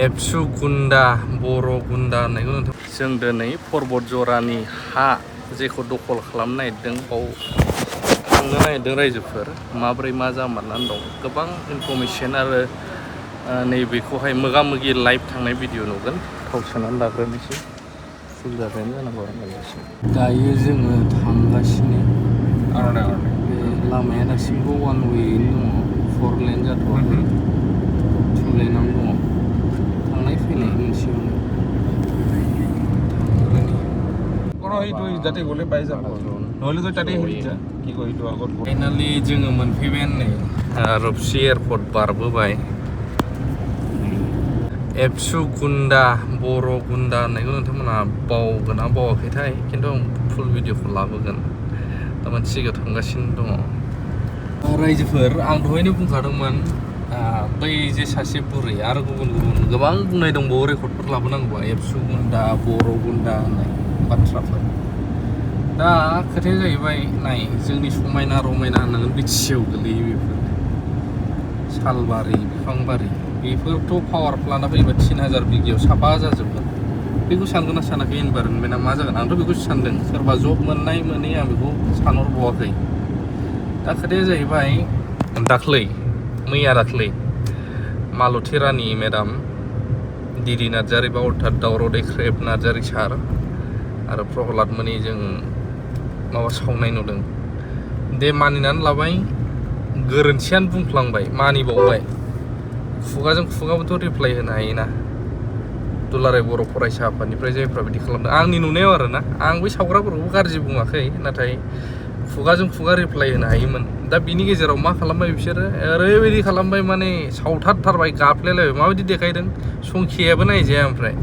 एबसु गुन्दा बर' गुन्दा होननायखौ नोंथां जों दिनै पर्बत जरानि हा जेखौ दखल खालामनो नागिरदों बाव थांनो नागिरदों रायजोफोर माब्रै मा जामारनानै दं गोबां इनफरमेसन आरो नैबेखौहाय मोगा मोगि लाइभ थांनाय भिडिअ नुगोन थाव सोनानै लाग्रोनोसै फुल जाबायानो जानांगौ दायो जोङो थांगासिनो बे लामाया दासिमबो वान वेयैनो दङ 4 लेन जाथ'वाखै 2 लेनावनो दङ थांनाय फैनाय मोनसेयावनो फाइनालि जोङो मोनफैबायानो नै रुपसि एयारपर्ट बारबोबाय एबसु गुन्दा बर' गुन्दा होननायखौ नोंथांमोना बावगोना बावाखैथाय खिन्थु आं फुल भिडिअखौ लाबोगोन दामाने सिगाङाव थांगासिनो दङ रायजोफोर आं दहायनो बुंखादोंमोन बै जे सासे बुरै आरो गुबुन गोबां बुंनाय दंबावो रेकर्डफोर लाबोनांगौबा एबसु गुन्दा बर' गुन्दा होननाय बाथ्राफोर दा खोथाया जाहैबाय नाय जोंनि समायना रमायना होननांगोन बिटिसिआव गोलैयो बेफोर सालबारि बिफांबारि बेफोरथ' पावार प्लान्टआ फैबा 3000 बिगायाव साफा जाजोबगोन बेखौ सानगोन ना सानाखै इनभाइरनमेन्टआ मा जागोन आंथ' बेखौसो सानदों सोरबा जब मोननाय मोनै आं बेखौ सानहरबावाखै दा खोथाया जाहैबाय मैया दाख्लै मालथि रानि मेडाम दिरि नार्जारि बा अर्थात दावराव दैख्रेब नार्जारि सार आरो प्रहलाद मोनि जों माबा सावनाय नुदों दे मानिनानै लाबाय गोरोन्थियानो बुंफ्लांबाय मानिबावबाय खुगाजों खुगाबोथ' रिप्लाय होनो हायोना दुलाराय बर' फरायसा आफादनिफ्राय जायफ्रा बिदि खालामदों आंनि नुनायाव आरोना आं बै सावग्राफोरखौ गाज्रि बुङाखै नाथाय खुगाजों खुगा रिप्लाय होनो हायोमोन दा बिनि गेजेराव मा खालामबाय बिसोरो ओरैबायदि खालामबाय माने सावथारथारबाय गाफ्लेलायबाय माबायदि देखायदों संखियाबो नायजाया ओमफ्राय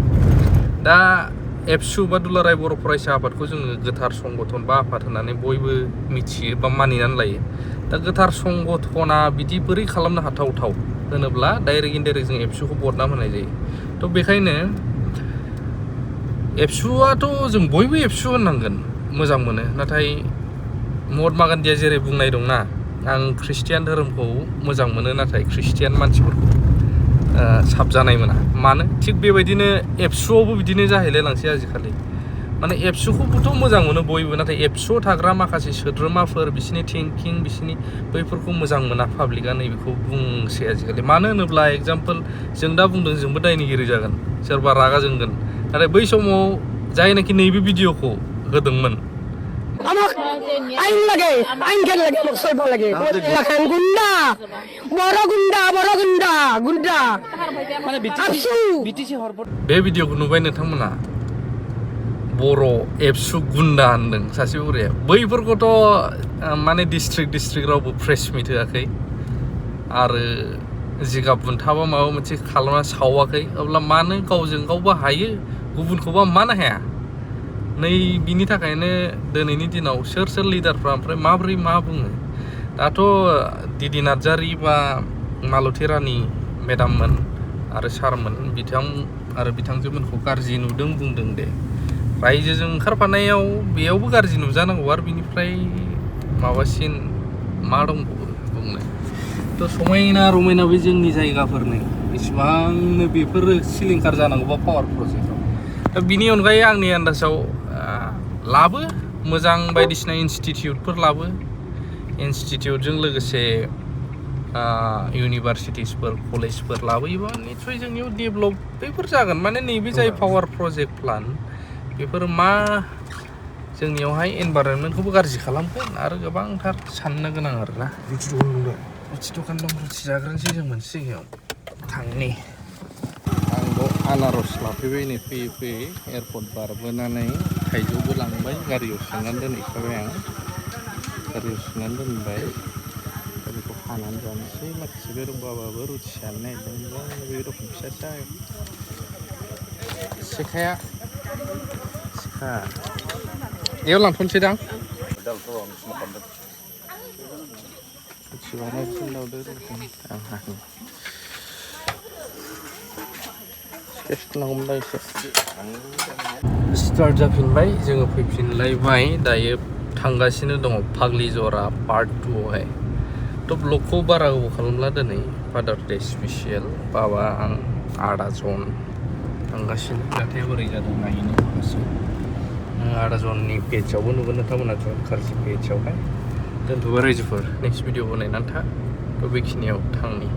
दा एबसु बा दुलाराय बर' फरायसा आफादखौ जोङो गोथार संगठन बा आफाद होननानै बयबो मिथियो बा मानिनानै लायो दा गोथार संगठना बिदि बोरै खालामनो हाथावथाव होनोब्ला डाइरेक्ट इनडाइरेक्ट जों एबसुखौ बदनाम होनाय जायो थ' बेखायनो एबसुआथ' जों बयबो एबसु होननांगोन मोजां मोनो नाथाय महात्मा गान्धीया जेरै बुंनाय दंना आं ख्रिस्टियान धोरोमखौ मोजां मोनो नाथाय ख्रिस्टियान मानसिफोरखौ साबजानाय मोना मानो थिग बेबायदिनो एबसुआवबो बिदिनो जाहैलाय लांसै आजिखालि माने एबसुखौबोथ' मोजां मोनो बयबो नाथाय एबसुआव थाग्रा माखासे सोद्रोमाफोर बिसिनि थिंकिं बिसिनि बैफोरखौ मोजां मोना पाब्लिकआ नैबेखौ बुंसै आजिखालि मानो होनोब्ला एगजाम्पोल जों दा बुंदों जोंबो दायनिगिरि जागोन सोरबा रागा जोंगोन नाथाय बै समाव जायनाखि नैबे भिडिअखौ होदोंमोन আইন লাগে আইন খেল লাগে মোক চলব লাগে এখন গুন্ডা বড় গুন্ডা গুন্ডা মানে बे भिडिअखौ नुबाय नोंथांमोना बर' एबसु गुन्दा होनदों सासे बुरैया बैफोरखौथ' माने डिस्ट्रिक्ट रावबो प्रेस मिट होआखै आरो जिगाब बुन्थाबा माबा मोनसे खालामना सावाखै अब्ला मानो गावजों गावबो हायो गुबुनखौबा मानो हाया नै बिनि थाखायनो दिनैनि दिनाव सोर लिडारफ्रा ओमफ्राय माबोरै मा बुङो दाथ' दिदि नार्जारि बा मालथि रानि मेडाममोन आरो सारमोन आरो बिथांजोमोनखौ गाज्रि नुदों बुंदों दे रायजोजों ओंखारफानायाव बेयावबो गाज्रि नुजानांगौ आरो बिनिफ्राय माबासिन मा दंबावो बुंनो थ' समायना रमायना बे जोंनि जायगाफोरनो इसिबांनो बेफोरो सिलिंखार जानांगौबा पावार प्रजेक्टआव दा बिनि अनगायै आंनि आन्दाजाव लाबो मोजां बायदिसिना इनस्टिटिउटफोर लाबो इनस्टिटिउटजों लोगोसे इउनिभारसिटिसफोर कलेजफोर लाबोयोबा निसय जोंनियाव डेभेलप बेफोर जागोन माने नैबे जाय पावार प्रजेक्ट प्लान बेफोर मा जोंनियावहाय एनभाइरनमेन्टखौबो गाज्रि खालामगोन आरो गोबांथार साननो गोनां आरोना रुथि दखान दं रुथि जाग्रोनोसै जों मोनसे जायगायाव थांनि आंबो आनारस लाफैबाय नै फैयै एयारपर्ट बारबोनानै थाइजौबो लांबाय गारियाव सोनानै दोनहैखाबाय आं गारियाव सोनानै दोनबाय दा बेखौ हानानै जानोसै माखासे बे रंबाबाबो रुथि जानो नागिरदोंमोन बे रखम फिसा सेखा बेयाव लांथ'नोसै दां स्टार्ट जाफिनबाय जोङो फैफिनलायबाय दायो थांगासिनो दङ फाग्लिजरा पार्ट 2आवहाय थ' ब्लगखौ बारा गोबाव खालामला दिनै फादार डे स्पेसियेल बाबा आं आदा जन थांगासिनो जाथाया बोरै जादों नायनो माखासे आदा जननि पेजआवबो नुगोन नोंथांमोना जन खारजि पेजआवहाय दोनथ'बाय रायजोफोर नेक्स्ट भिडिअ बनायनानै था थ' बेखिनियाव थांनि